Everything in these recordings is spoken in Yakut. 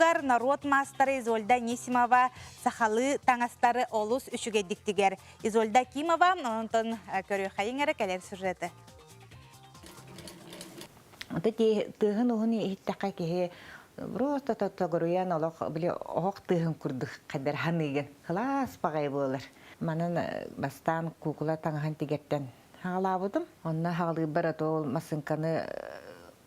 улууһугар норуот маастара Изольда Анисимова сахалыы таҥастары олус үчүгэйдик тигэр. Изольда Акимова, онтон көрүөххэйиҥ эрэ кэлэр сюжеты. Ата тыаһын уһун иһиттэххэ киһи просто тоторуйан олох били оһох тыаһын курдук хаддар ханыыгын кылаас баҕайы буолар. Манан бастаан куукула таҥаһын тигэртэн хаҕалаабытым. Онно хаҕалыырбар ото ол массыыҥканы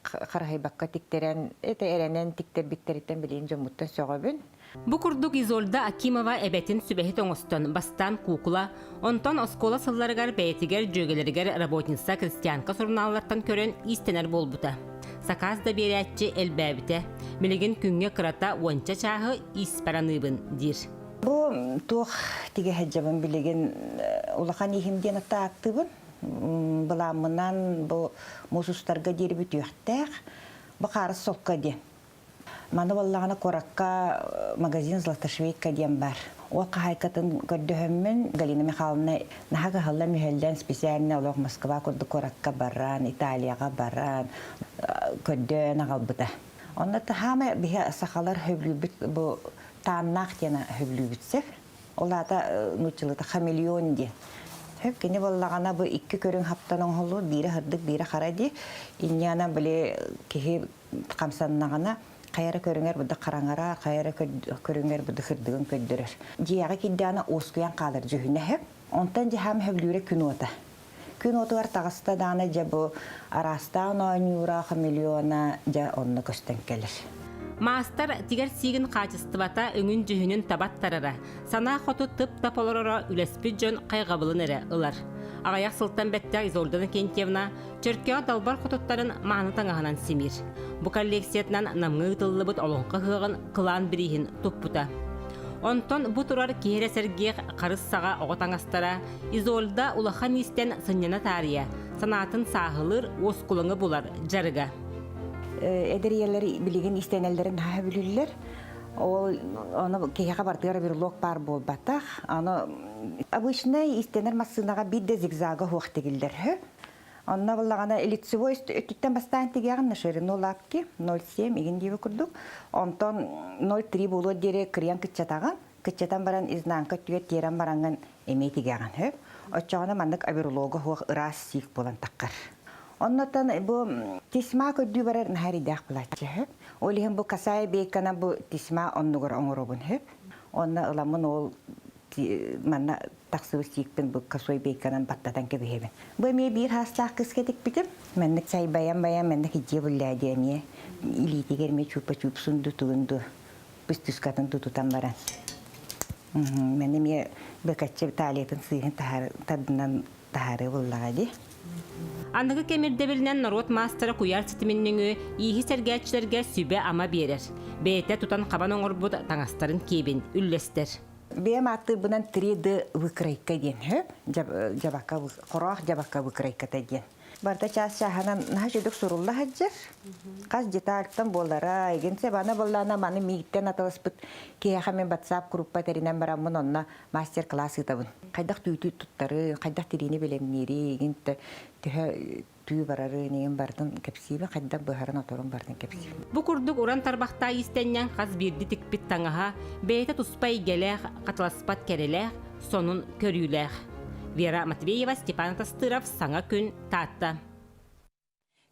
хараһыйбакка тиктэрэн, это эрэнэн тиктэрбиттэриттэн билигин дьоммуттан сөҕөбүн. Бу курдук Изольда Акимова эбэтин сүбэһит оҥостон, бастаан куукула, онтон оскуола сылларыгар бэйэтигэр дьүөгэлэригэр работница крестьянка сурунааллартан көрөн иистэнэр буолбута. Сакаас да биэрээччи элбээбитэ. Билигин күҥҥэ кырата уонча чааһы ииспэр аныыбын диир. Бу туох тигэ сылдьабын билигин улахан иһим диэн ааттыыбын. Былааммынан бу муус устарга диэри бүтүөхтээх. Бу хаарыс солко диэн. Маны буоллаҕына куоракка магазин Златошвейка диэн бар. Ол хаһаайкатын көрдөһөммүн Галина Михайловна наһаа кыһаллан-мүһэллэн специально олох Москва курдук куоракка баран, Италияҕа баран көрдөөн аҕалбыта. Онно хаама биһи сахалар сөбүлүүбүт бу тааннаах диэн сөбүлүүбүт сөп. Ол аата нууччалыыта хамелеон диэн. Сөп кини буоллаҕына бу икки көрүҥ хаптан оҥоһуллубут биирэ сырдык, биирэ хара дии. Инньэ били киһи хамсаннаҕына хайа эрэ көрүҥэр быдык хараҥара, хайа эрэ көрүҥэр быдык сырдыгын көрдөрөр. Дьиэҕэ киирдэҕинэ уоскуйан хаалар дьүһүнэ сөп. Онтон дьаһаам сөбүлүүрэ күн уота. Күн уотугар таҕыста даҕаны дьэ бу араастаан оонньуура, хамелеона дьэ онно көстөн кэлэр. Маастар тигэр сиигин хаачыстыбата өҥүн-дьүһүнүн табаттарара, санаа хоту тып-тап олороро үлэспит дьон хайҕабылын эрэ ылар. Аҕыйах сылтан бэттэх Изольда Иннокентьевна Чөркөөх далбар хотуттарын мааны таҥаһынан симиир. Бу коллекциятынан Намҥа ыытыллыбыт Олоҥхо ыһыаҕын кылаан бирииһин туппута. Онтон бу турар киһи эрэ сэргиэх харыс саҕа оҕо таҥастара Изольда улахан иистэн сынньана таарыйа, санаатын сааһылыыр, уоскулаҥы булар дьарыга. Эдэр ийэлэр билигин истэнэллэрин наһаа сөбүлүүллэр. Ол ону киһиэхэ барытыгар брелок баар буолбатах. Аны обычнай истэнэр массыынаҕа биир да зигзага суох тигиллэр. Онно буллаҕына лицевой өттүттэн бастаан тигиэҕин на ширину лапки 0,7 игин диэби курдук. Онтон 0,3 буолуор диэри кырыйан кыччатаҕын. Кыччатан баран изнанка өттүгэр тиэрэн бараҥҥын эмиэ тигиэҕин сөп. Оччоҕуна маннык оверлога суох ыраас сиик буолан таххар. Оннотон бу тесьма көрдүү барар наһаа эрэйдээх булааччы сөп. Ол иһин бу касая бейкана бу тесьма оннугар оҥоробун сөп. Онно ыламмын ол манна тахсыбыт сиикпин бу косой бейканан баттатан кэбиһэбин. Бу эмиэ биир хаастаах кыска тикпитим. Маннык сайбайан байан маннык идьиэ буллаа диэ эмиэ илиитигэр эмиэ чуупа-чуупсун ду тугун ду пустышкатын тутутан баран. Мэн эмиэ бөкөччө талиятын сыыһын тардынан таһаарыы буллаҕа дии. Аныгы кэм ирдэбилинэн норуот маастара куйаар ситимин нөҥүө ииһи сэргээччилэргэ сүбэ-ама биэрэр. Бэйэтэ тутан-хабан оҥорбут таҥастарын киэбин үллэстэр. Бэйэм ааттыырбынан 3D выкройка диэн сөп. Дьабака, хороох дьабака выкройката диэн. Барыта чаас-чааһынан наһаа үчүгдүк сурулла сылдьар. Хас детальтан буолара, игин аны буоллаана маны миигиттэн аталаспыт киһиэхэ мин WhatsApp группа тэринэн бараммын онно мастер-класс ыытабын. Хайдах түүтү туттары, хайдах тириини бэлэмниири, игин төһө түү барары, игин барытын кэпсиибин, хайдах быһарын-оторун барытын кэпсиибин. Бу курдук уран тарбахтаах иистэнньэҥ хас биирдии тикпит таҥаһа бэйэтэ туспа эйгэлээх, хатыласпат кэрэлээх, сонун көрүүлээх. Вера Матвеева, Степан Тастыров, Саҥа күн, Таатта.